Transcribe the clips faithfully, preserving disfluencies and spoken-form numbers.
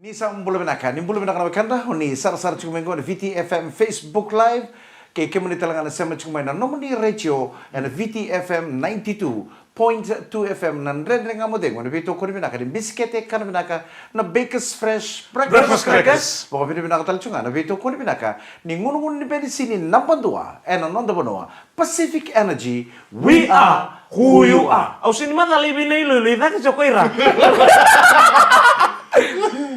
Ni sa bula vinaka, ni bula vinaka na wekada, o ni sarasara tiko mai qo na V T F M Facebook Live, kei kemuni tale ga na sema tiko mai na nomuni retio ena V T F M ninety-two point two F M, na Dredre Ga Mo Cegu, na veitokoni vinaka ni bisikete, kana vinaka na Bakers Fresh Breakfast Breakfast Crackers. Crackers. Vakavinavinaka tale tiko ga na veitokoni vinaka ni gunugunu ni penisini naba dua ena noda vanua, Pacific Energy, we are who you are. Au sini macala i vei na iloilo i cake tiko i ra.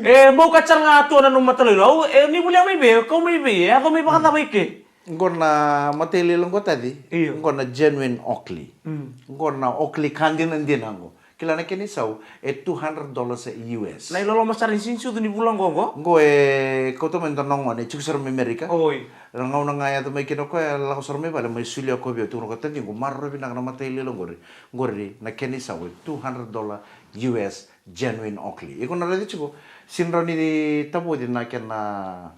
E, bau ka sara ga tu na nomu mataloilo. Au, e, ni volia mai vei, kau mai vei, e, yaco mai vakacava i ke? Qo na matailoilo qo, Taci. Io. Qo na genuine Oakley. Mm. Qo na Oakley ka dinadina qo. Kila na kena isau, e two hundred dollars U S. Na iloloma sara ni sinisucu ni vula qo qo? Qo e kauta mai dua na gone, tiko sara mai Amerika. Oi. Na gauna ga e yaco mai kina o koya, e lako sara mai vale, mai solia o koya vei au, tukuna o koya, Taci, qo maroroi vinaka na matailoilo qori. Qori na kena isau e two hundred dollar U S genuine Oakley. Iko na raica tiko, sini rawa ni tavoci na kena,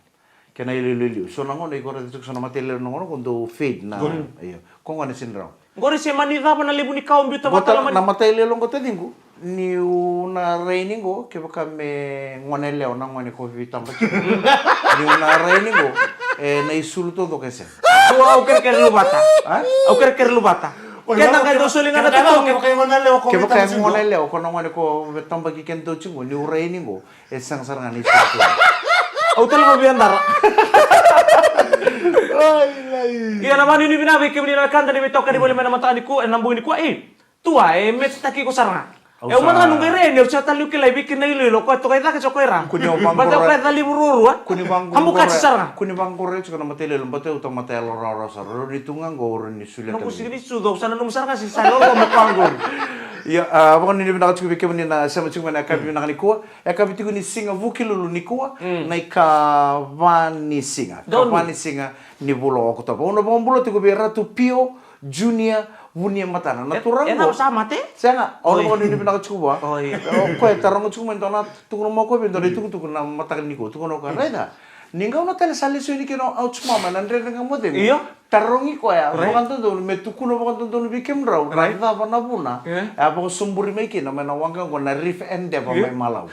kena iloilo liu. So na gauna iko raica tiko so na matailoilo na gauna qo dau fade na. Qori. Io. Ko gone sini rawa. Qori se mani cava na levu ni ka o biuta vata na mani. Na matailoilo qo, Taciqu, niu na raini qo, kevaka me gone yalewa na gone ko veitabaki. Niu na raini qo, e na isulu taucoko e sega. Au, au kerekere luvata. A? Au kerekere luvata. Oi, keda qai dau soli ga na tiko. Kevaka e gone yalewa ko veitabaki, kevaka e gone yalewa ko na gone ko veitabaki keda tiko, niu raini qo, e sega sara ga ni isulu taucoko. Au tale ga via dara. Ai, ai. Ia na vakanuinui vinaka vei kemuni na wekada ni veitokani voli mai na mataka nikua, ena bogi nikua, e. Tua, e metetaki iko sara ga. Au sa. E, au mada ga nu qai rai ni au sa taliu kilai vei kina iloilo, koya toka i cake tiko i ra. Kua ni vaqoro. Bata koya calivu ruarua. Kua ni vaqoro. Hamu kati sara ga. Kua ni vaqoro tiko na matailoilo, bata au tamata yalo rawarawa sara. Rawa ni tu ga qo, rawa ni solia. Noqu sigi ni sucu, au sa nanuma sara ga si sa lolo mo koya qori. Ia, a, vakanuinui vinaka tiko vei kemuni na sema tiko mai na yakavi vinaka nikua. Yakavi tiko ni siga Vukelulu nikua, na ikava ni siga. Ikava ni siga ni vula o Okotova. Au na vakabula tiko vei Ratu Pio Junior Vuniamatana. Na turaga qo. E cava, sa mate? Sega, au na vakanuinui vinaka tiko vua. Oi. O koya e taroga tiko mai dua na, tukuna mai o koya vei dua na itukutuku na mataka nikua. Tukuna o koya, raica. Ni gauna tale sa lesu yani kina o Ouch Mama ena Dredre Ga Mo Cegu. Io. Tarogi koya vakadodonu me tukuna vakadodonu vei kemudrau na cava na vuna e a vakasoburi mai kina mai na waqa qo na Reef Endeavour mai Malau.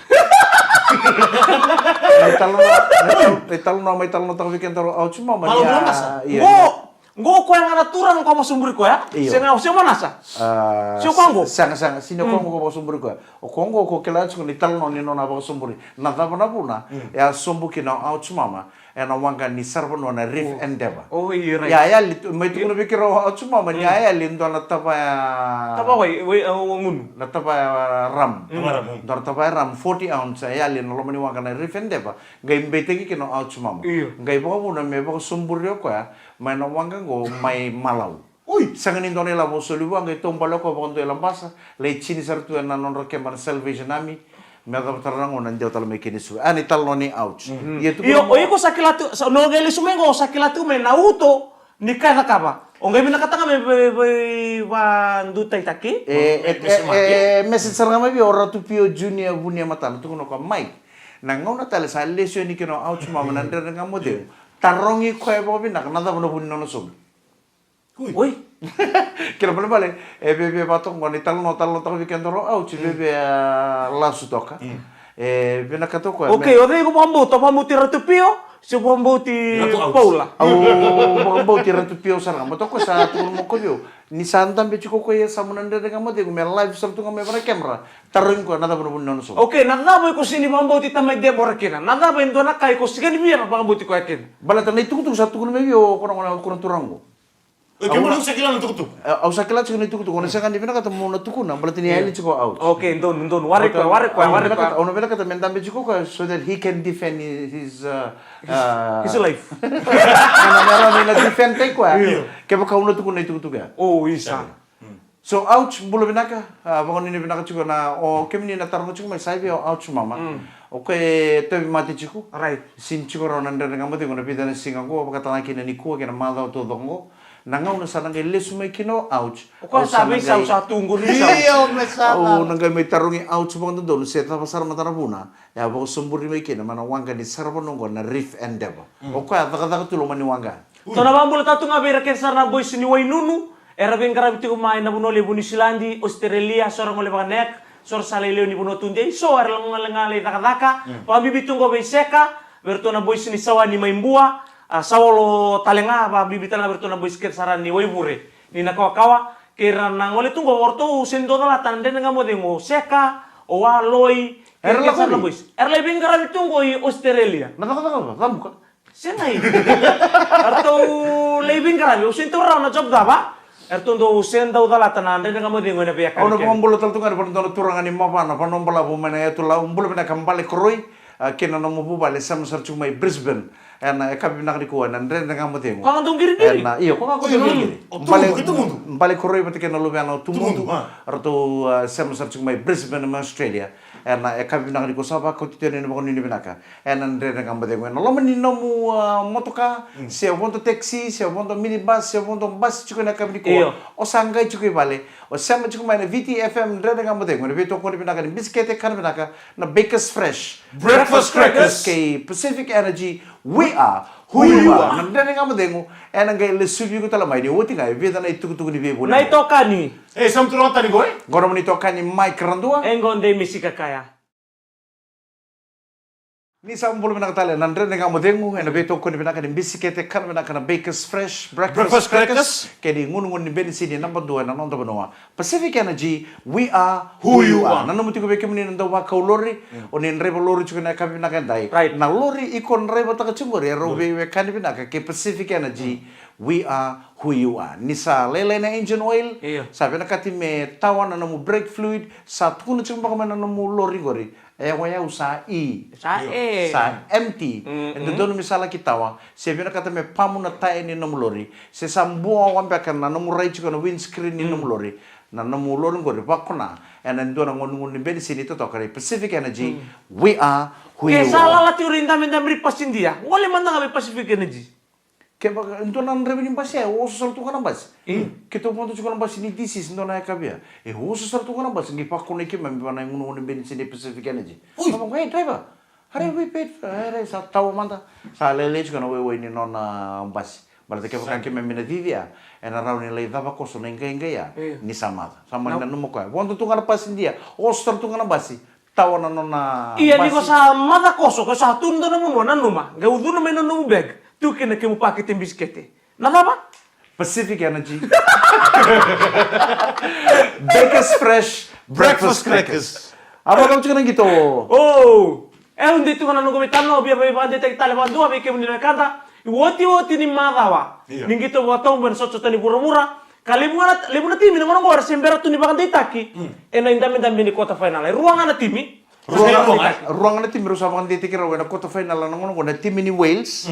Na italanoa, na ital-, na italanoa mai talanoataka vei kedaru o Ouch Mama. Malau ni a, Manasa. Io. Qo, qo koya ga na turaga ko a vakasoburi koya. Io. Se ga, se o Manasa. A, se o koya qo. Sega, sega, sega ni o koya qo ko a vakasoburi koya. O koya qo ko kila tiko na italanoa ni nona a vakasoburi. Na cava na vuna e a sobu kina o Ouch Mama ena waqa ni saravanua na Reef Endeavour. O, io, right. Ia, a yali, mai tukuna vei keirau o Ouch Mama ni a yali dua na tavaya. Tavaya, wai, wai, a, o gunu. Na tavaya rum. Tavaya rum, mm. Dua na tavaya rum, forty ounce, a yali ena loma ni waqa na Reef Endeavour. Qai beitaki kina o Ouch Mama. Io. Qai vakavuna me vakasoburi o koya mai na waqa qo mai Malau. Ui, sega ni dua na ilavo soli vua, qai taubale o koya vakadua i Labasa, lai tini sara tu ena nodra keba na Salvation Army, me yacova tale na gauna dewa tale mai kina i Suva. A, na italanoa nei Ouch. Ia, tukuna. Io, o iko sa kila tu, sa, na qai lesu mai qo, sa kila tu mai na uto ni ka e cakava. O qai vinakata ga me, me, me vakadutaitaki. E, e, e, e message sara ga mai vei au o Ratu Pio Junior Vuniamatana, tukuna o koya, mai. Na gauna tale sa lesu yani kina o Ouch Mama ena Dredre Ga Mo Cegu, tarogi koya vakavinaka na cava na vu ni nona sobu. Ui. Ui. Kena ibalebale, e viavia vata toka qo na italanoa, talanoataka vei kedaru o Ouch, e viavia lasu toka. Mm. E vinakata o koya. Okei, me o cei ko vakabauta, o vakabauti Ratu Pio se vakabauti Ratu Ouch. Paula? Au vakabauti Ratu Pio sara ga, baleta o koya sa tukuna mai o koya vei au ni sa dabe tiko o koya e yasamu na Dredre Ga Mo Cegu me live sara tu ga mai vei na camera. Tarogi koya na cava na vu ni nona sobu. Okei, na cava iko sini vakabauti tamai Debora kina? Na cava e dua na ka iko sega ni via vakabauti koya kina? Baleta na itukutuku sa tukuna mai vei au o koya na gone, o koya na turaga qo. E, kemuni au sa kila na itukutuku. E, au sa kila tiko na itukutuku, au na sega ni vinakata meu na tukuna, baleta ni a yali tiko o Ouch. Okei, donu, donu. Warai koya, warai koya, warai koya. Au na vinakata, au na vinakata me dabe tiko o koya so that he can defend his, uh, his, uh, his life. Na, na, na, na defend-taki koya. Io. Kevaka au na tukuna na itukutuku ya. O, isa. Mm. So, Ouch, bula vinaka, a, vakanuinui vinaka tiko na, o kemuni na taroga tiko mai, sa i vei o Ouch Mama. Mm. O koya e tauvimate tiko. Right. Sini tiko rawa ena Dredre Ga Mo Cegu ena vica na siga qo, vakatalega kina nikua kei na macawa taucoko qo. Na gauna sa na qai lesu mai kina o Ouch. O koya sa veisau, sa tu qori. Io, me sa. Au na qai mai tarogi Ouch vakadodonu se cava sara mada na vuna e a vakasoburi mai kina mai na waqa ni saravanua qo na Reef Endeavour. Mm. O koya a cakacaka tu loma ni waqa. Tou na vakabulataka tu ga vei ira kece sara na boys ni Wainunu era veiqaravi tiko mai na vanua levu Niusiladi, Ositerelia, so era gole vakaNEC, So ra sa lai lewe ni vanua tudei, so era gole ga lai cakacaka, vakabibi tu qo vei Seka, vei ratou na boys ni Sawani mai Bua, a, Sawalo tale ga, vakabibi tale ga vei ratou na boys kece sara ni Waivure. Ni na kawakawa, kei ra na gole tu qo, o ratou se ni dau calata na Dredre Ga Mo Cegu, o Seka, o Waloi, kei Era ira sara na lako boys. Era lai veiqaravi tu qo i Australia. Na cakacaka, camuka. Sega i. Eratou lai veiqaravi, au sega ni taura rawa na job cava. Eratou dau sega ni dau calata na Dredre Ga Mo Cegu ena veika. Au na vakabula tale tu ga ni vanua dau na turaga ni Mavana, vanua balavu mai na yatu Lau, bula vinaka Bale Koroi, a, kei na nomu vuvale, sema sara tiko mai Brisbane. Ena yakavi vinaka nikua, ena Dredre Ga Mo Cegu. Koya ga dau qiriqiri. Ena, io, koya ga dau qiriqiri. O Bale, Tumudu, Tumudu. Bale Koroi vata kei na luvena o Tumudu. Tumudu, a. Ratou, a, sema sara tiko mai Brisbane, mai Australia. Ena yakavi vinaka nikua, sa vakauti tu yani na vakanuinui vinaka. Ena Dredre Ga Mo Cegu. Ena loma ni nomu, a, motoka, se vodo taxi, se vodo minibus, se vodo basi tiko ena yakavi nikua. Io. O sa qai tiko i vale. O sema tiko mai na Viti F M Dredre Ga Mo Cegu. Ena veitokoni vinaka ni bisikete, kana vinaka, na Bakers Fresh. Breakfast crackers. Kei Pacific Energy, we are who you are. Na Dredre Ga Mo Cegu, ena qai lesuvi iko tale mai ni oti ga e vica na itukutuku ni veivoli. Na itokani. E, sa mutu na tani qo, e? Qo nomuni itokani Mike Radua. E qo Dei Misika Kaya. Ni sa bula vinaka tale na Dredre Ga Mo Cegu, ena veitokoni vinaka ni bisikete, kana vinaka na Bakers Fresh, Breakfast Breakfast crackers. Crackers. Kei ni gunugunu ni benisini naba dua ena noda vanua. Pacific Energy, we are who you are. Na nomu tiko vei kemuni na dau vakau lori, o ni draiva lori tiko na yakavi vinaka edai. Right. Na lori iko draivataka tiko qori, e rau veiwekani vinaka kei Pacific Energy, we are who you are. Ni sa lailai na engine oil, io, sa vinakati me tawa na nomu brake fluid, sa tukuna tiko beka mai na nomu lori qori. E, o yau sa i. Sa e. Sa empty. Mm, e dodonu me sa laki tawa. Se vinakata me pamu na taya ni nomu lori. Se sa bua wa beka na nomu rai tiko na windscreen ni nomu lori. Na nomu lori qori vakona. Ena dua na gonegone ni benisini totoka ni Pacific Energy. We are who you are. Ke sa lala tiko ri dabedabe ri pasidia. Gole mada ga vei Pacific Energy. Kevaka e dua na draiva ni basi, e oso sara tu ga na basi. Mm. Keitou vodo tiko na basi ni D C, se dua na yakavi ya. E oso sara tu ga na basi, qai vakunai keimami vua na gonegone ni benisini Pacific Energy. Ui. Au vaka, "Ei, draiva. Are we paid for?" Are sa tawa mada. Sa lailai tiko na waiwai ni nona basi. Baleta kevaka keimami na cici ya, ena rawa ni lai cava koso na iqaiqai ya, ni sa maca. Sa mani nanuma koya. Vodo tu ga na pasidia, oso sara tu ga na basi. Tawa na nona basi. Ia, ni ko sa maca koso, ko sa tu dua na vanua, nanuma, qai ucuna mai na nomu bag, tu kina kemu pakete bisikete. Na cava? Pacific Energy. Bakers Fresh Breakfast Crackers. A vakau tiko na qito. O, e, au dei tu ga na noqu veitalanoa, via vakadeitaki tale vakadua vei kemuni na wekada. Iotioti ni macawa ni qito vakataubu ena sotasota ni vuravura. Ka levu ga na, levu na timi na gauna oqo era se bera tu ni vakadeitaki ena idabedabe ni quarter final. E rua ga na timi. Rua ga, rua ga na timi rau sa vakadeitaki rau ena quarter final na gauna oqo, na timi ni Wales,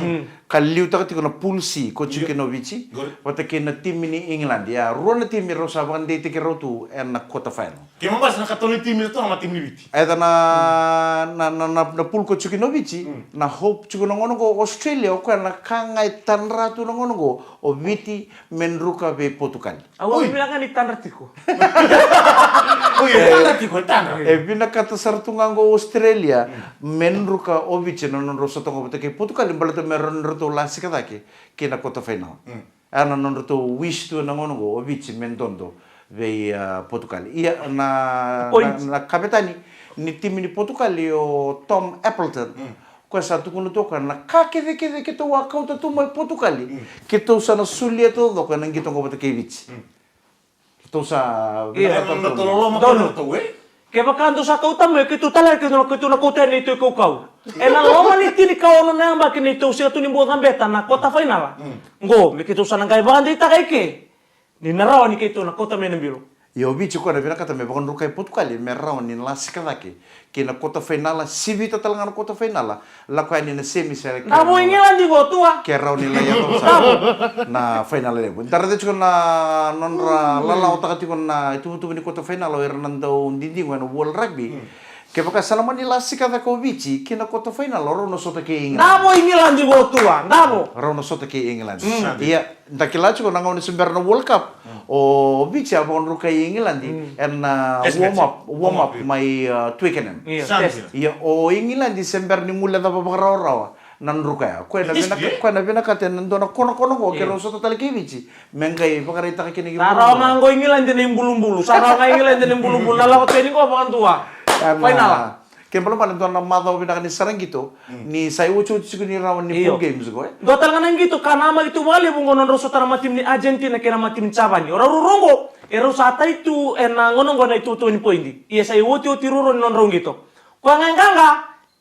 ka liutaka tiko na Pool C, ko Jukinovic, vata kei na timi ni England. Ia, rua na timi rau sa vakadeitaki rau tu ena quarter final. Keimami basi na katolu ni timi, ratou na timi ni Viti. Either na, na, na, na, na Pool ko Jukinovic, na hope tiko na gauna oqo o Australia, o koya na ka ga e tadra tu na gauna oqo, o Viti me druka vei Portugal. Au a vinaka ni tadra tiko. Oi, e tadra tiko, e tadra. E vinakata sara tu ga qo o Australia me druka o Viti na nodrau sota qo vata kei Portugal, baleta me rawa ni ratou lasika cake ki na quarter final. Ena nodratou wish tu ena gauna oqo o Viti me dodo vei, a, Portugal. Ia na, na, na kavetani ni timi ni Portugal, o Tom Appleton, koya sa tukuna tu o koya na ka kecekece keitou a kauta tu mai Portugal, keitou sa na solia taucoko ena qito oqo vata kei Viti. Keitou sa vinakata tu. Donu. Kevaka dou sa kauta mai, keitou tale, keitou na, keitou na kauta yani neitou ikaukau. Ena loma ni tinikaono na yabaki neitou sega tu ni bau cabeta na quarter final. Qo, me keitou sa na qai vakadeitaka eke ni na rawa ni keitou na kauta mai na bilo. Ia o Viti koya na vinakata me vakadrukai Portugal me rawa ni lasika cake ki na quarter final, sivita tale ga na quarter final, lako yani na semi, se na vo England qo tua. Ke rawa ni lai yaco sara na final levu. Da raica tiko na nodra lalawataka tiko na ituvatuva ni quarter final o ira na dau didigo ena World Rugby. Kevaka sa na mani lasika cake o Viti ki na quarter final, rau na sota kei England. Da vo England qo tua, da vo. Rau na sota kei England. Ia, da kila tiko na gauna se bera na World Cup, o Viti a vakadrukai England ena warm up, warm up mai, a, Twickenham. Ia, o England se bera ni guilecava vakarawarawa Na druka ya. Koya na vinaka, koya na vinakata ena dua na konakona qo, ke rau sota tale kei Viti. Me qai vakaraitaka kina ki Sa rawa ga qo i Igiladi na ibulubulu. Sa rawa ga i Igiladi na ibulubulu. Na lako teni qo vakadua. Final. Ke balabala dua na macawa vinaka ni sara qito. Ni sa i otioti tiko ni rawa ni pool games qo, e. Dua tale ga na qito ka namaki tu vakalevu qo na nodrau sota na matimi ni Argentina kei na matimi ni Japani. O rau ruarua qo, e rau sa tai tu ena gauna qo na itukutuku ni poidi. Ia sa i otioti ruarua ni nodrau qito. Koya ga e qaqa,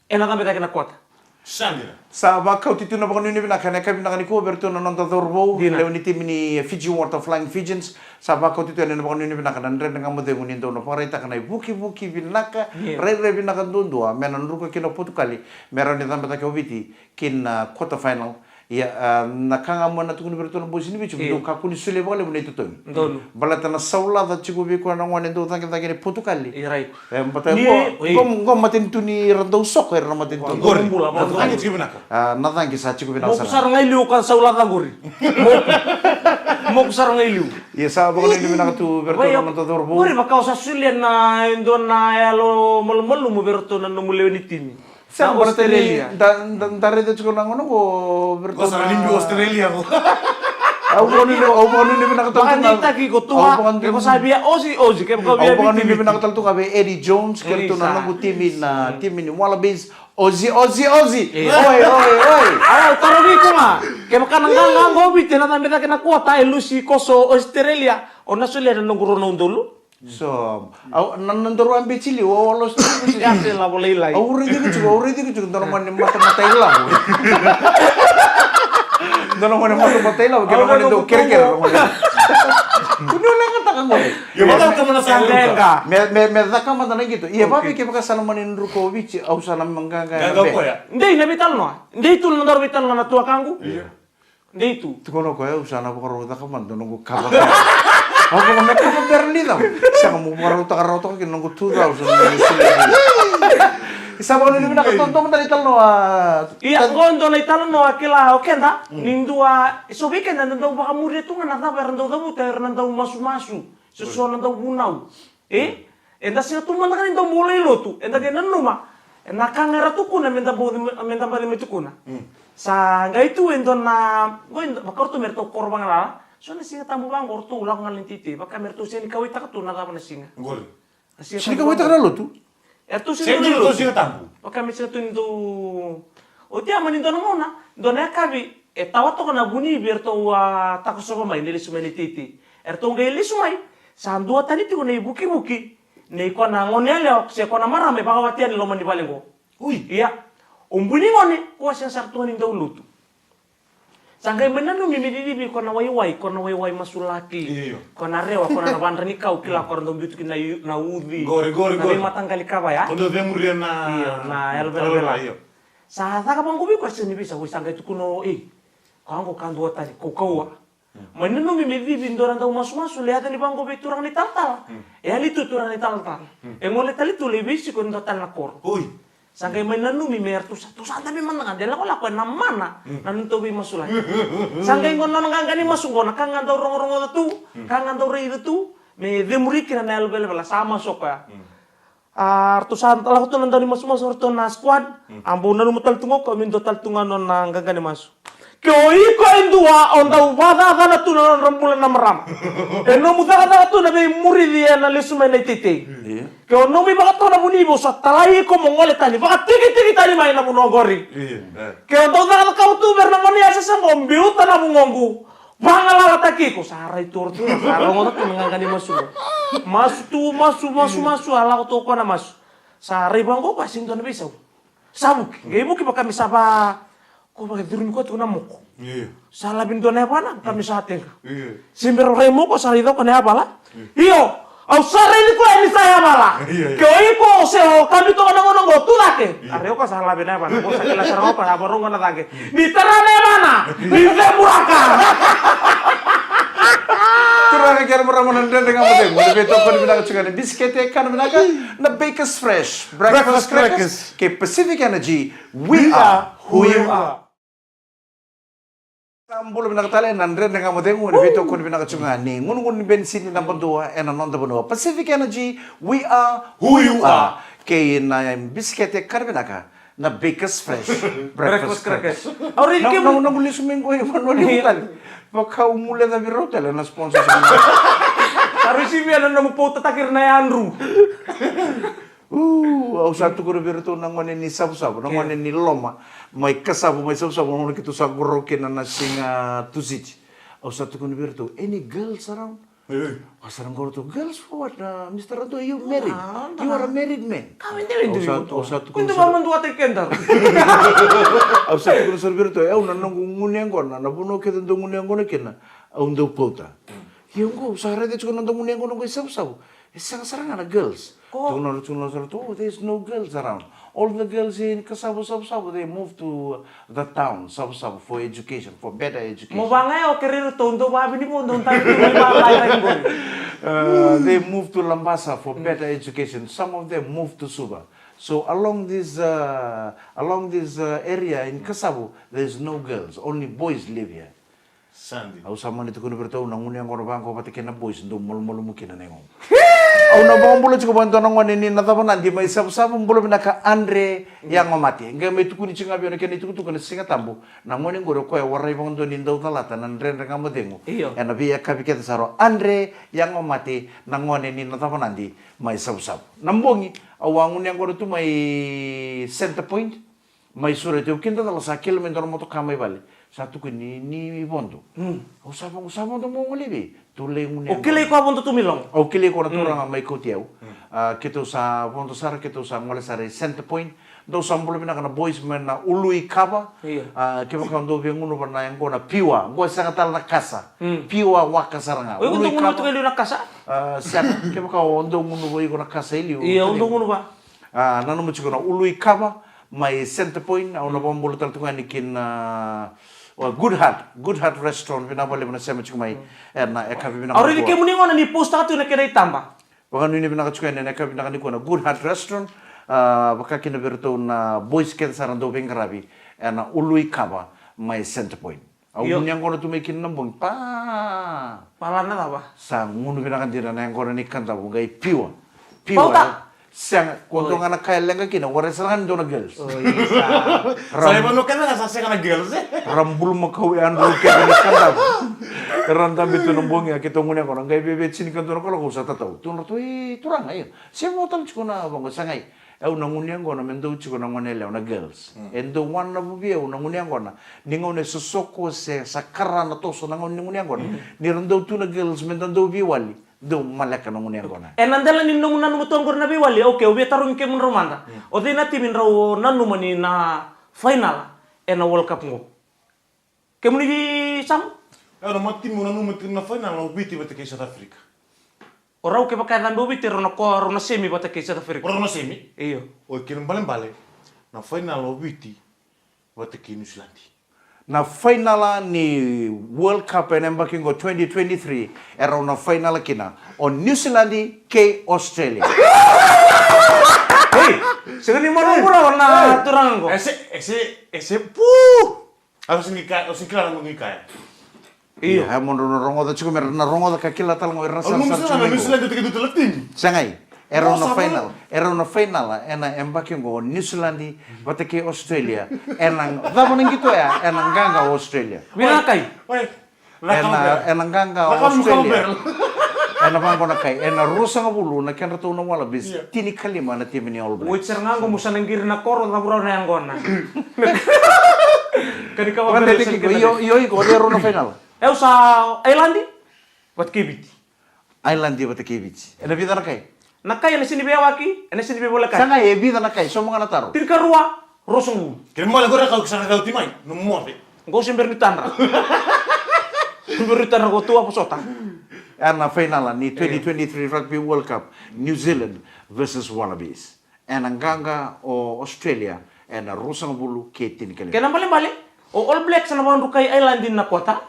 ena cabe cake na kota. Sa dina. Sa vakauti tu na vakanuinui vinaka ena yakavi vinaka nikua vei iratou na noda cauravou, lewe ni timi ni Fiji Water Flying Fijians. Sa vakauti tu yani na vakanuinui vinaka na Dredre Ga Mo Cegu ni dau na vakaraitaka na ivukivuki vinaka, rairai vinaka duadua me na druka kina o Potukali me rawa ni cabe cake o Viti ki na quarter final. Ia, a, na ka ga mo na tukuna vei iratou na boys ni Viti, mo dou kakua ni solia vakalevu na itotogi. Baleta na saulaca tiko vei koya na gone dau cagicagi ni Potukali. E, baleta qo, qo, qo matanitu ni ra dau soko, era na matanitu. Qori, na cagi tiko vinaka. A, na cagi sa tiko vinaka sara. Moku sara ga i liu ka saulaca qori. Moku. Moku sara ga i liu. Ia sa vakanuinui vinaka tu vei iratou na noda cauravou. Qori vaka o sa solia na e dua na yalo malumalumu vei iratou na nomu lewe ni timi. Sega, baleta ni da, da, da raica tiko na gauna qo vei iratou na Australia qo. Au vakanuinui, au vakanuinui vinaka tale tu ga. Vakadeitaki iko tu ga, ke ko sa via Aussie, Aussie, ke ko via Viti, Viti. Au vakanuinui vinaka tale tu ga vei Eddie Jones, kei iratou na noqu timi na timi ni Wallabies. Aussie, Aussie, Aussie. Oi, oi, oi. Au tarogi iko ga. Kevaka na qaqa qo o Viti ena cabe cake na kota, e lusi koso o Australia, o na solia na noqu rua na udolu. So, au, na, na nodaru a beci liu, au a lost. Ia se lavo lailai. Au raici iko tiko, au raici iko tiko, dua na gone matamata ilavo. Dua na gone matamata ilavo, kei na gone dau kerekere, dua na gone. Kua ni leqataka qori. Ia, vaka tamana sa leqa. Me, me, me caka mada na qito. Ia, vavei kevaka sa na mani druka o Viti, au sa na qaqa. Qaqa koya. Dei na veitalanoa. Dei tu na nodaru veitalanoa na tuakaqu. Ia. Dei tu. Tukuna o koya, au sa na vakarau caka mada na noqu kava. Au vaka me kava bera ni cava. Sega, mo vakarautaka, rautaka kina noqu two thousand. Sa vakanuinui vinaka, dua mada na italanoa. Ia, qo dua na italanoa kila o keda. Ni dua, so vei keda da dau vakamuria tu ga na cava era dau cavuta, era na dau masumasu. So, so na dau vunau. E? Eda sega tu mada ga ni dau bula i lotu. Eda qai nanuma. E na ka ga era tukuna me da baci, me da baci mai tukuna. Sa qai tu e dua na, qo e dua, vaka ratou me ratou koro vagalala. So na Siga Tabu vaqo ratou lako ga lai teitei. Vaka me ratou sega ni kauaitaka tu na cava na siga. Qori. Na Siga Tabu. Sega ni kauaitaka na lotu? E ratou sega ni lotu. Sega ni lotu Siga Tabu. Vaka me sega tu ni dau. Oti ya mani dua na gauna, dua na yakavi, e tawa toka na vunivi eratou a takosova mai, ni lesu mai na iteitei. Eratou qai lesu mai, sa dua tani tiko na ivukivuki, nei koya na gone yalewa, se koya na marama e vakawati yani loma ni vale qo. Ui. Ia, o bui ni gone, koya sega sara tu ga ni dau lotu. Sa qai mai nanumi me cicivi koya na waiwai, koya na waiwai masulaki. Io. Koya na rewa, koya na vadra ni kau, kila koya ra dau biu tu kina na u-, na uci. Qori, qori, qori. Na veimataqali kava ya. Koya dau cemuria na. Io, na yalo velavela. Io. Sa caka vaqo vei koya, sega ni veisau, sa qai tukuna o, ei. Koya qo ka dua tani, kaukauwa. Mai nanumi me cici dua na dau masumasu, lai yaco yani vaqo vei turaga na italatala. E yali tu turaga na italatala. E gole tale tu lai veisiko e dua tale na koro. Oi. Sa qai mai nanumi me ratou sa, ratou sa dabe mada ga, de lakolako ena mana na nodatou veimasulaki. Sa qai qo na nona qaqa ni masu qo, na ka ga dau rogorogoca tu, ka ga dau raica tu, me cemuri kina na yalo velavela, sa masu o koya. A, ratou sa lako tu na dau ni masumasu, ratou na squad. A bau nanuma tale tu ga o koya me dua tale tu ga nona qaqa ni masu. Ke o iko e dua o dau vakacacana tu na nodra bula na marama. E nomu cakacaka tu na veimurici ena lesu mai na iteitei. Ke o nomu ivakatawa na vunivi, au sa talai iko mo gole tani, vakatikitiki tani mai na vanua oqori. Ke o dau cakacakava tu vei ira na gone yasayasa qo, biuta na vugoqu. Vagalalataki iko, sa rai tu o ratou, sa rogoca tu na qaqa ni masu. Masu tu, masu, masu, masu, a lako tu o koya na masu. Sa rai vaqo o koya, sega ni dua na veisau. Sa vuki, qai vuki vaka me sa va, ko vakacurumi koya tiko na moko. Io. Sa lavi dua na yavana, vaka me sa teqa. Io. Se bera rai moko, sa raica o koya na yavala. Io. Io, au sa raici koya ni sa yavala. Io, io. Ke o iko se o kami toka na gauna qo, tu cake. Io. A rai o koya sa lave na yavana, ko sa kila sara ga o koya, a varogo na cake. Ni tara na yavana, ni cemuraka. Turaga kei na marama na Dredre Ga Mo Cegu, na veitokoni vinaka tiko ga ni bisikete, kana vinaka, na Bakers Fresh, Breakfast Crackers, kei Pacific Energy, we are who you are. Sa bula vinaka tale na Dredre Ga Mo Cegu, na veitokoni vinaka tiko ga ni gunugunu ni benisini naba dua ena noda vanua. Pacific Energy, we are who you are. Kei na bisikete kana vinaka Na Bakers Fresh. Breakfast crackers. Au raici kemuni. Noqu lesu mai qo i vanua levu tale. Vaka au guilecavi rau tale na sponsors. Au raici vei na nomu poutataki ira na yadru. Au sa tukuna vei iratou na gone ni Savusavu, na gone ni Loma, mai Kasavu, mai Savusavu, na gone keitou sa qoroya kina na siga Tusiti. Au sa tukuna vei iratou, any girls around? Au sa na qoroya tu, girls for what? Mister Radu, are you married? You are a married man. Au sa tukuna sara. Au sa tukuna sara vei iratou, au na noqu gunu yaqona, na vanua kece dau gunu yaqona kina, au dau pauta. Ia oqo au sa raica tiko na dau gunu yaqona oqo i Savusavu. E sega sara ga na girls. Tukuna, tukuna sara tu, oh, there's no girls around. All the girls in Kasavu, Savusavu, they move to the town, Savusavu, for education, for better education. Mo vaqo, o kere iratou dau vavini vo dau tavi tu mai vaqo. They move to Labasa for better education. Some of them move to Suva. So along this, uh, along this uh, area in Kasavu, there's no girls. Only boys live here. Au sa mani tukuna vei iratou, na gunu yaqona vaqo vata kei na boys dau malumalumu kina na yagomu. Au na vakabula tiko vakadua na gone ni Nacavanadi mai Savusavu, bula vinaka Andre Yagomate. Qai mai tukuni tiko ga vei au na kena itukutuku na Siga Tabu. Na gone qori o koya warai vakadua ni dau calata na Dredre Ga Mo Cegu. Io. Ena veiyakavi kece sara o Andre Yagomate, na gone ni Nacavanadi mai Savusavu. Na bogi au a gunu yaqona tu mai Center Point. Mai Soroti, au kidacala sa kele mai dua na motoka mai vale. Sa tukuni ni vodo. Au sa vodo, sa vodo mo gole vei. Tou lai gunu yaqona. O kilai koya vodo tu mai loma? Au kilai koya na turaga mai kauti au. Keitou sa vodo sara, keitou sa gole sara i Center Point. Dou sa bula vinaka na boys mai na Uluikava. Kevaka o dou via gunuva na yaqona Piwa, qo e sega tale na kasa. Piwa waka sara ga. O iko dou gunuva tiko i liu na kasa? Sega, kevaka o dou gunuva iko na kasa i liu. Ia, o dou gunuva. Nanuma tiko na Uluikava mai Center Point, au na vakabula tale tu ga yani ki na Good Heart, Good Heart Restaurant, vinaka vakalevu na sema tiko mai. Ena yakavi vinaka. Au raici kemuni gona ni postaka tu na kena itaba. Vakanuinui vinaka tiko yani ena yakavi vinaka nikua na Good Heart Restaurant, vaka kina vei iratou na boys kece sara dau veiqaravi ena Uluikava mai Center Point. Au gunu yaqona tu mai kina na bogi pa. Pala na cava? Sa gunu vinaka dina na yaqona ni Kadavu qai Piwa. Piwa. Sega, ko dua ga na ka e leqa kina, warai sara ga ni dua na girls. Sa e vanua kece ga sa sega na girls. Ra bulumakau yadru kece ni Kadavu. Ra dabe tu na bogi a keitou gunu yaqona qai veve tini ka dua na kaloko au sa tatau. Tukuna ratou, e turaga, io. Se mo tale tiko na vaqo, sa qai. Au na gunu yaqona me dau tiko na gone yalewa na girls. E dau wana na vuvi au na gunu yaqona. Ni gauna e sosoko se sa kara na toso na gauna ni gunu yaqona. Ni ra dau tu na girls me da dau veiwali. Dau maleka na gunu yaqona. Ena dela ni nomu nanuma tu oqori na veiwali, okay, au via tarogi kemudrau mada. O cei na timi drau nanuma ni na fainala ena World Cup qo? Kemuni Samu? Au na matimi au nanuma tiko na fainala o Viti vata kei South Africa. O rau kevaka e cabe o Viti, rau na ko, rau na semi vata kei South Africa. Rau na semi? Io. O kena balebale na fainala o Viti vata kei New Zealand. Na fainala ni World Cup ena yabaki qo twenty twenty-three, e rau na fainala kina o New Zealand kei Australia. Ei, sega ni marautaka na turaga qo. Ese, ese, ese, pu! Au sega ni kila na noqu kaya. Io. Ia, e mo drau na rogoca tiko me ra na rogoca ka kila tale ga o ira na sarasara tiko mai qo. Segai. E rau na fainala, e rau na fainala ena yabaki oqo o New Zealand vata kei Australia. Ena cava na qito oya, ena qaqa o Australia. Vinaka. Ena, ena qaqa o Australia. Ena vaqo na kai, ena ruasagavulu na kedratou na Wallabies, tinikalima na timi ni All Blacks. Oi, sara ga qo mo sa na qiri na koro, cavu rau na yaqona. Ka ni ka vaka. Io, io, iko, o cei rau na fainala? E, au sa Ireland vata kei Viti. Ireland vata kei Viti. Ena vica na kai? Na kai ena sini veiyawaki, ena sini veivolekati. Sa qai e vica na kai, sauma ga na taro. Tinikarua, ruasagavulu. Kena male qori a kau sa na kauti mai, na moce. Qo se bera ni tadra. Se bera ni tadra qo tua vosota. Ena fainala ni twenty twenty-three Rugby World Cup, New Zealand versus Wallabies. Ena qaqa o Australia ena ruasagavulu kei tinikalima. Kena balebale, o All Blacks na vakadrukai Ireland na kota.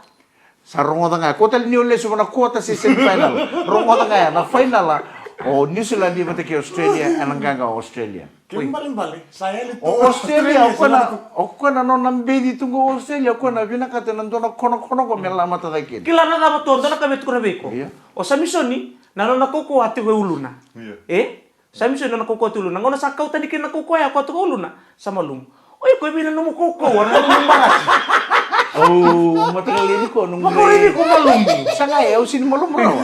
Sa rogoca ga, ko tale ni o lesu vana kota se semi final. Rogoca ga ya, na fainala o New Zealand vata kei Australia, ena qaqa o Australia. Kena balebale, sa yali tu. O Australia, o koya na, o koya na nona beci tu qo o Australia, o koya na vinakata na dua na konakonakoa me lamata cake kina. Kila na cava tu, dua na ka me tukuna vei iko. Io. O Samisoni, na nona kaukauwa tiko e uluna. Io. E? Sa misi na kaukauwa tu uluna. Na gauna sa kau tani kina na kaukauwa ya, koya toka uluna, sa malumu. Oi, koya vei na nomu kaukauwa, na nomu barasi. Au mataka lailai nikua noqu. Mataka lailai nikua malumu. Sa qai, au sini malumu rawa.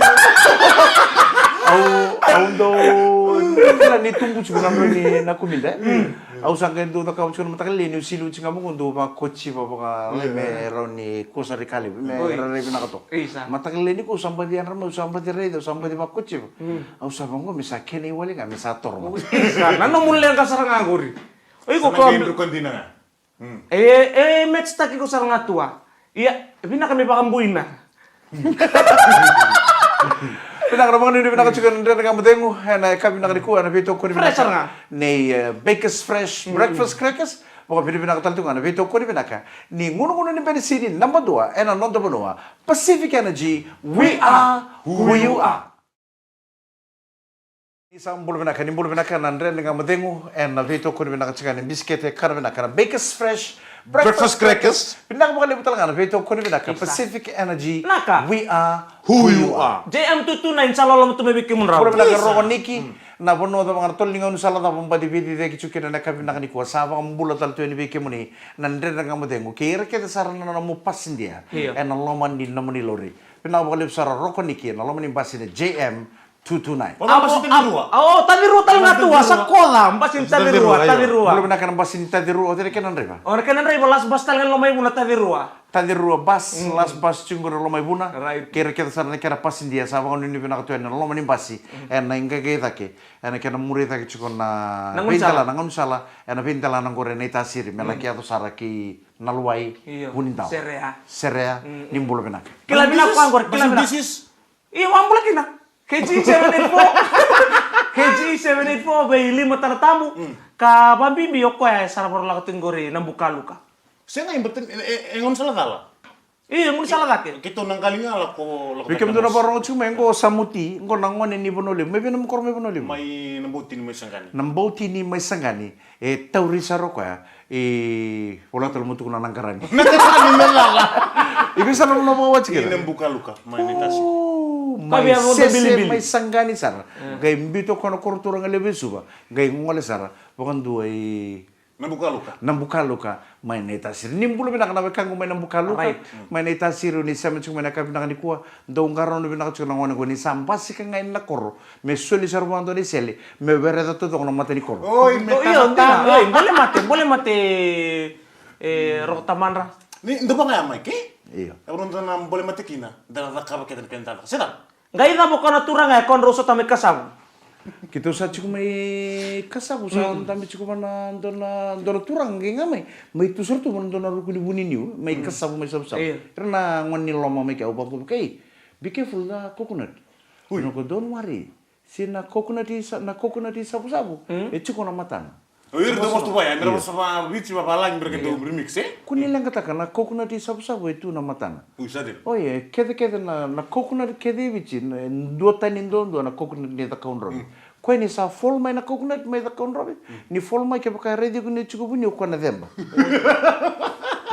Au, au dau, kila ni tubu tiko na brau ni na kumida. Au sa qai dau cakava tiko na mataka lailai niu sili oti ga, au dau vakotiva vaka lai me rawa ni kua sara i ka levu, me rairai vinaka toka. Mataka lailai nikua au sa baci yadra mai, au sa baci raica, au sa baci vakotiva. Au sa vaqo me sa kena iwali ga me sa toro mai. Isa, na nomu leqa sara ga qori. O iko. Sa na koya qai dru ka dina ga. E, e match taki iko sara ga tu a. Ia, vinaka me vakabuina. Vinaka, na vakanuinui vinaka tiko na Dredre Ga Mo Cegu ena yakavi vinaka nikua, ena veitokoni vinaka nei, e, Bakers Fresh Breakfast Crackers. Vakavinavinaka tale tu ga na veitokoni vinaka ni gunugunu ni benisini naba dua ena noda vanua, Pacific Energy, we are who you are. Ni sa bula vinaka, ni bula vinaka na Dredre Ga Mo Cegu ena veitokoni vinaka tiko ni bisikete, kana vinaka na Bakers Fresh Breakfast Crackers. Vinaka vakalevu tale ga na veitokoni vinaka Pacific Energy. We are who you are. J M two two nine, sa loloma tu mai vei kemuni rawa. Bula vinaka Roko Niki. Na vanua cava ga, na tolo ni gaunisala cava o baci veiciciyaki tiko kina ena yakavi vinaka nikua, sa vakabula tale tu yani vei kemuni na Dredre Ga Mo Cegu kei ira kece sara na nomu pasidia ena loma ni nomuni lori. Vinaka vakalevu sara Roko Niki ena loma ni basi na J M two two nine. O, Tacirua tale ga tu a, sa koca, basi ni Tacirua, Tacirua. Bula vinaka na basi ni Tacirua, o cei na kena draiva? O na kena draiva, last bus tale ga Lomaivuna, Tacirua. Tacirua bus, last bus tiko qori Lomaivuna. Kei ira kece sara na kena pasidia, sa vakanuinui vinaka tu yani ena loma ni basi ena iqaqai cake, ena kena muri cake tiko na veidela, na gaunisala ena veidela na qori ena itasiri me laki yaco sara ki Naluwai, Vunidau. Serea. Serea, ni bula vinaka. Kila vinaka qori, kila vinaka. Io, a bula kina. K G seven eight four. K G seven eight four vei lima tana tabu. Ka vabibi o koya e sara varalaka tu qori na bukaluka. Sega, e, e, e gaunisala cala. Io, gaunisala cake. Keitou na qali ga lako, lako. Vei kemudou na vakarorogo tiko mai, qo o Samuti, qo na gone ni Vanua Levu. Mai vei na nomu koro mai Vanua Levu? Mai Nabotini mai Saqani. Nabotini mai Saqani. E tauri sara o koya i vola tale mo tukuna na qarani. Na qarani me lala. Iko sara na vakawati kina. Ina bukaluka mai ni tasi. Mai Sese, mai Saqani sara. Qai biuta o koya na koro turaga levu e Suva. Qai gole sara vakadua i Nabukaluka. Nabukaluka mai na itasiri. Ni bula vinaka na wekaqu mai Nabukaluka. Mai na itasiri o ni sema tiko mai na yakavi vinaka nikua. Dau qarauna vinaka tiko na gone qo ni sa basika ga ina koro me soli sara vakadua na isele me wereca taucoko na mata ni koro. Oi, me io, dina. Oi, bole mate, bole mate. E, Roko Tamadra. Ni dua vaka ya mai ke? Io. E vaka dua na bole mate kina, da na cakava kece na kena cakacaka. Sega. Qai cava o koya na turaga e koya drau sota mai Kasavu? Keitou sa tiko mai Kasavu, sa dabe tiko vua na dua na, dua na turaga qai ga mai. Mai tu sara tu vua na dua na ruku ni vuniniu mai Kasavu mai Savusavu. Ira na gone ni loma mai ke, au vakavuka, ei, be careful the coconut. Ui. Nako, don't worry. Se na coconut i sa, na coconut i Savusavu e tiko na matana. O ira dau vosa tu vaya, mera vosa vaviti, vavalagi, mera ke dau remix, e? Ko ni leqataka na coconut i Savusavu e tu na matana. Ui, sa dina. Oi, e kecekece na, na coconut kece i Viti, na, e duatani duadua na coconut ni Cakaudrove. Koya ni sa fall mai na coconut mai Cakaudrove, ni fall mai kevaka e raici iko ni tiko vuni o koya na ceba.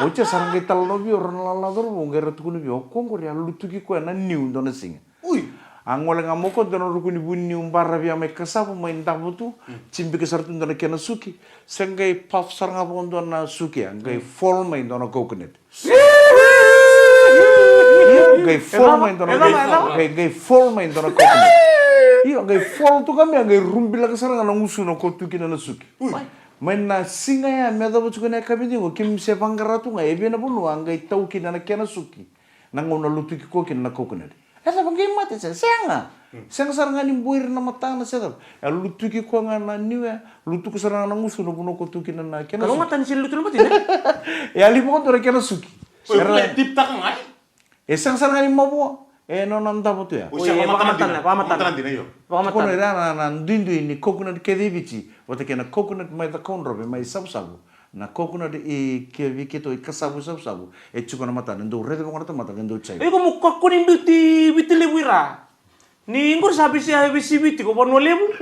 Oti a sa ra qai talanoa vei au o ira na lala cauravou, qai ra tukuna vei au, o koya qori a lutuki koya na niu dua na siga. Ui. A gole ga mai o koya dua na ruku ni vuniu baravi a mai Kasavu mai davo tu, tibika sara tu dua na kena suki, se qai puff sara ga vakadua na suki, a qai fall mai dua na coconut. Io, qai fall mai dua na, qai, qai fall mai dua na coconut. Io, qai fall tu ga mai, a qai rubilaka sara ga na gusuna ko tu kina na suki. Ui. Mai na siga ya me yacova tiko na yakavi ni qo, keimami se vaqara tu ga e vei na vanua a qai tau kina na kena suki. Na gauna lutuki koya kina na coconut. E cava, qai mate se? Sega. Sega sara ga ni boi ira na matana se cava. E lutuki koya ga na niu ya, lutuki sara ga na gusuna vanua ko tu kina na kena suki. Kalougata ni sega ni lutu na batina. E yali vakadua na kena suki. Oi, era kula e tiptaka ga, e? E sega sara ga ni mavoa. E nona davo tu ya. Oi, e vakamatana, vakamatana. Vakamatana dina, io. Vakamatana. Tukuna ira na, na duidui ni coconut kece i Viti vata kei na coconut mai Cakaudrove, mai Savusavu. Na coconut i ke, vei keitou i Kasavu, Savusavu, e tiko na matana, dou raica vaqo na tamata, qai dou jai. Iko mo kakua ni biuti Viti Levu i ra. Ni qori sa veisiviti ko Vanua Levu.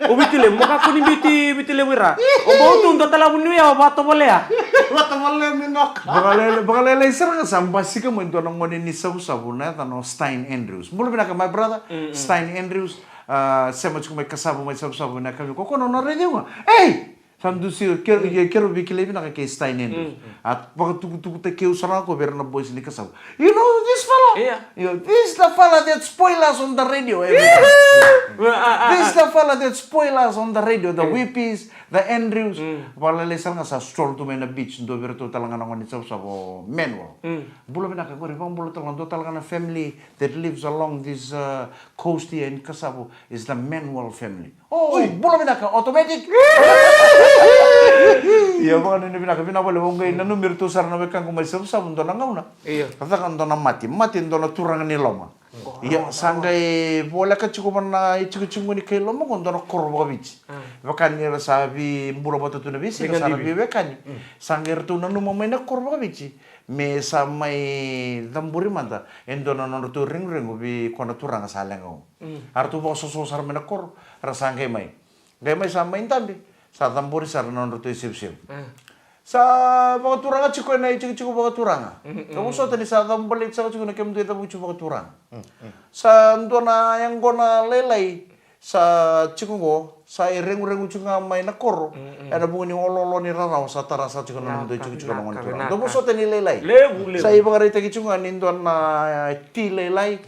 O Viti Levu, mo kakua ni biuti Viti Levu i ra. O bau tu dua tale na vuniu ya, o vakatovolea. Vakatovolea me noka. Vakalailai, vakalailai sara ga sa basika mai dua na gone ni Savusavu, na yacana o Stein Andrews. Bula vinaka, my brother. Stein Andrews. A, sema tiko mai Kasavu, mai Savusavu, na kami ko kono na raici au ga. Ei! Sa dusi, ke, ke, keirau veikilai vinaka kei Stein Andrews. A vakatukutukutaki au sara ga ko vei ira na boys ni Kasavu. You know this fella? Yeah. You know, this the fella that spoil us on the radio every time. This the fella that spoil us on the radio, the Whippies, the Andrews. Vakalelei sara ga sa stroll tu mai na beach, dua vei iratou tale ga na gone ni Savusavu, o Manuel. Bula vinaka qori, vakabula tale ga, dua tale ga na family that lives along this uh, coast here in Kasavu is the Manuel family. Oh, bula vinaka, automatic. Ia, vakanuinui vinaka, vinaka vale, vau qai nanumi iratou sara na wekaqu mai Savusavu dua na gauna. Io. Ka caka dua na mate, mate dua na turaga ni loma. Ia, sa qai voleka tiko vana itikotiko ni kai loma qo dua na koro vakaviti. Vaka ni ra sa veibula vata tu na veisiga, sa ra veiwekani. Sa qai ratou nanuma mai na koro vakaviti me sa mai cabori mada e dua na nodratou reguregu vei koya na turaga sa leqa qo. A ratou vakasoso sara mai na koro, ra sa qai mai. Qai mai sa mai dabe, sa cabori sara na nodratou isevusevu. Sa vakaturaga tiko ena itikotiko vakaturaga. Ka vosota ni sa cavubaleti saka tiko na kemudou icavuti vakaturaga. Sa dua na yaqona lailai sa tiko qo, sa ireguregu tiko ga mai na koro ena vuku ni oloolo ni rarawa sa tara saka tiko na nomudou itikotiko na gone turaga. Dou vosota ni lailai. Sa ivakaraitaki tiko ga ni dua na ti lailai.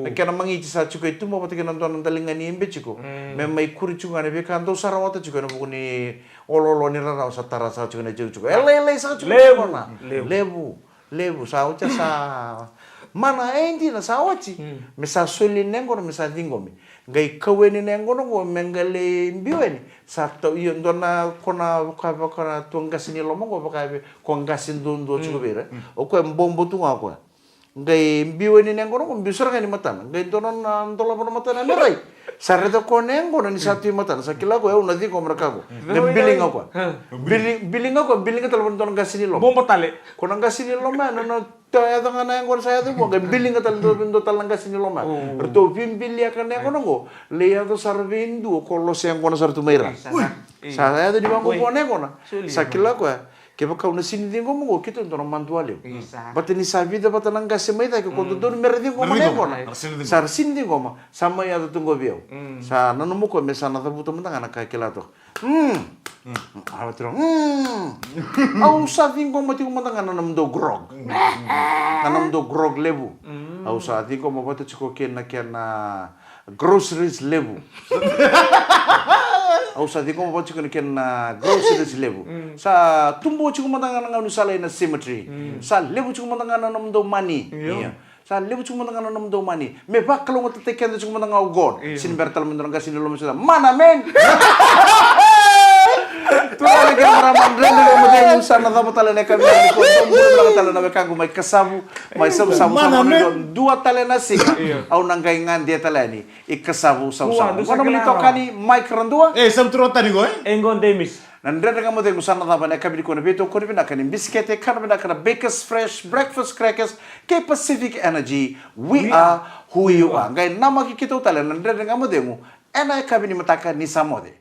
Na kena magiti sa tiko e tuba vata kei na dua na daliga ni ibe tiko me mai kuri tiko ga na veika dou sa rawata tiko ena vuku ni oloolo ni rarawa sa tara saka tiko na itikotiko. E lailai saka tiko na yaqona. Levu. Levu, sa oti sa. Mana, e dina sa oti. Me sa soli na yaqona me sa ciqomi. Qai kau yani na yaqona qo me qai lai biu yani. Sa tau, io, dua na kona vaka, vaka na tua qase ni loma qo vaka vei ko qase duadua tiko vei ira. O koya bobo tu ga o koya. Qai biu yani na yaqona qo, biu sara ga yani matana. Qai dua na dolava na matana me rai. Sa raica koya na yaqona ni sa tu i matana, sa kila koya au na ciqoma na ka qo. Qai biliga koya. Bili, biliga koya, biliga tale vua na dua na qase ni loma. Bobo tale. Ko na qase ni loma ya, na, na, ta yaco ga na yaqona sa yaco vua, qai biliga tale dua, dua tale na qase ni loma ya. Ratou veibiliaka na yaqona qo, lai yaco sara vei dua ko lose yaqona sara tu mai ra. Sa yaco ni vaqo vua na yaqona. Sa kila koya. Kevaka au na sini ciqoma qo, keitou dua na madua levu. Baleta ni sa vica vata na qase mai cake ko dodonu me ra ciqoma na yaqona. Sa ra sini ciqoma, sa mai yaco tu qo vei au. Sa nanuma koya me sa na cavuta mada ga na ka kila toka. Au sa ciqoma tiko mada ga na nomudou grog. Na nomudou grog levu. Au sa ciqoma vata tiko kei na kena groceries levu. Au sa ciqoma vata tiko na kena groceries levu. Sa tubu tiko mada ga na gaunisala ena cemetery. Sa levu tiko mada ga na nomudou mani. Sa levu tiko mada ga na nomudou mani. Me vakalougatataki keda tiko mada ga o God. Sini bera tale mada na qase ni loma sila. Mana, man! Turaga kei na marama, Dredre Ga Mo Cegu, sa na cava tale na yakavi ni kua. Dou bula vinaka tale na wekaqu mai Kasavu, mai Savusavu, sa mana, man. Dua tale na siga au na qai gade tale yani i Kasavu, Savusavu. Qo na nomuni tokani Mike Radua. E, Sam Turo Tani qo, e? E qo Demis. Na Dredre Ga Mo Cegu sa na cava na yakavi ni kua, na veitokoni vinaka ni bisikete, kana vinaka na Bakers Fresh Breakfast Crackers kei Pacific Energy. We are who you are. Qai namaki keitou tale na Dredre Ga Mo Cegu ena yakavi ni mataka ni sa moce.